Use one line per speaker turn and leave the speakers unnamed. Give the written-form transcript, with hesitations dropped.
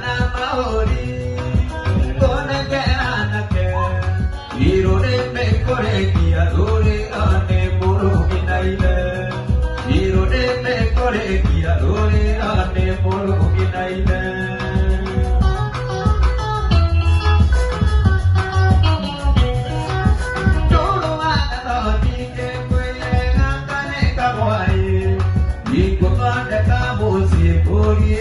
Na maũri kũnengera anake irũrĩmĩ kũrĩkia rũrĩra nĩ mũrũgi na ithe, irũrĩmĩ kũrĩkia rũrĩra nĩ mũrũgi na ithe. Ndũrũ wa gathoni ngĩkwĩre gaka nĩ kagwai, ingũthondeka mũciĩ mbũri.